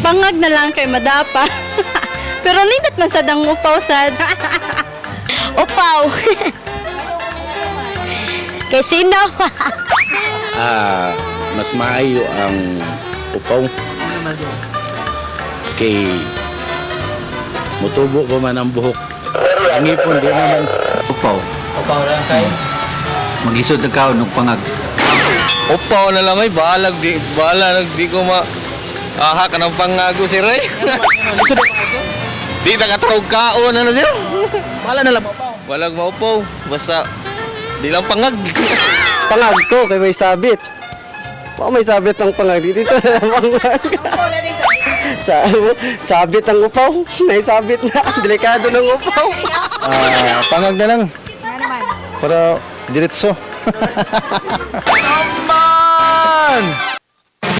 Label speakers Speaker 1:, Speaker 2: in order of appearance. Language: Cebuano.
Speaker 1: Pangag na lang kay madapa. Pero nindot man sad ang upaw sad.
Speaker 2: Upaw. Kay sino?
Speaker 3: Ah, mas maayo ang upaw. Kay mutubo pa man ang buhok. Ang ngipon di naman.
Speaker 4: Upaw.
Speaker 5: Upaw lang kay?
Speaker 4: Magisod na kaon og pangag.
Speaker 6: Upaw na lang ay, bahalag di, bahala di ko ma... Aha, kanang pangago sir ay. Di nakatarog kaon na na sir.
Speaker 5: Bahala na lang upaw.
Speaker 6: Walang maupaw, basta di lang pangag.
Speaker 7: Pangag ko kay may sabit. Baka may sabit ang pangag dito na lang pangag. Sa, sabit ang upaw. Naisabit na. Delikado ng upaw.
Speaker 8: Ah, pangag na lang. Para diretso.
Speaker 6: Man!